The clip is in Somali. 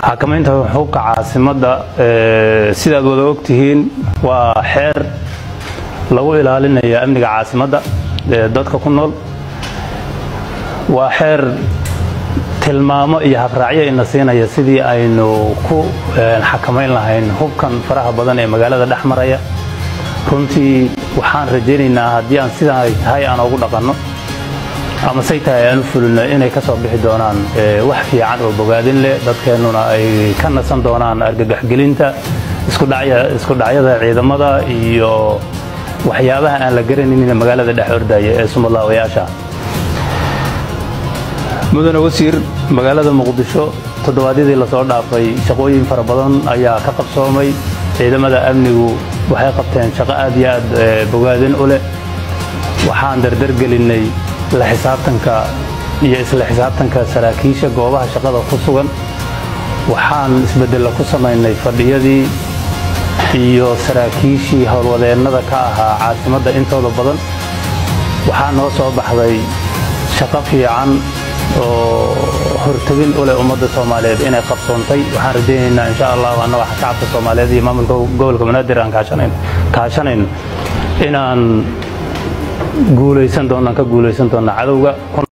Xakamaynta hubka caasimadda, sidaad wada ogtihiin, waa xeer lagu ilaalinayo amniga caasimadda ee dadka ku nool. Waa xeer tilmaamo iyo habraacyo ina siinaya sidii aynu ku xakamayn lahayn hubkan faraha badan ee magaalada dhex maraya. Runtii waxaan rajaynaynaa haddii aan sidaa ay tahay aan ugu dhaqanno ama say tahay aan u fulino, inay ka soo bixi doonaan wax fiican oo bogaadin leh, dadkeennuna ay ka nasan doonaan argagaxgelinta, isku dhacyada ciidamada iyo waxyaabaha aan la garanaynin magaalada dhex ordaya ee sumadlaawayaasha. Mudane wasiir, magaalada Muqdisho toddobaadyadii lasoo dhaafay shaqooyin fara badan ayaa ka qabsoomay. Ciidamada amnigu waxay qabteen shaqo aad iyo aad bogaadin u leh. Waxaan dardargelinnay la xisaabtanka iyo isla xisaabtanka saraakiisha goobaha shaqada ku sugan. Waxaan isbeddello ku samaynay fadhiyadii iyo saraakiishii howlwadeennada ka ahaa caasimadda intooda badan. Waxaa noo soo baxday shaqo fiican oo hortagin u leh ummadda Soomaaliyeed inay qabsoontay. Waxaan rajaynaynaa, insha Allah, annaga shacabka Soomaaliyeed iyo maamulka gobolka Banaadir aan kaashanayno, inaan guulaysan doonaan, ka guulaysan doona cadowga.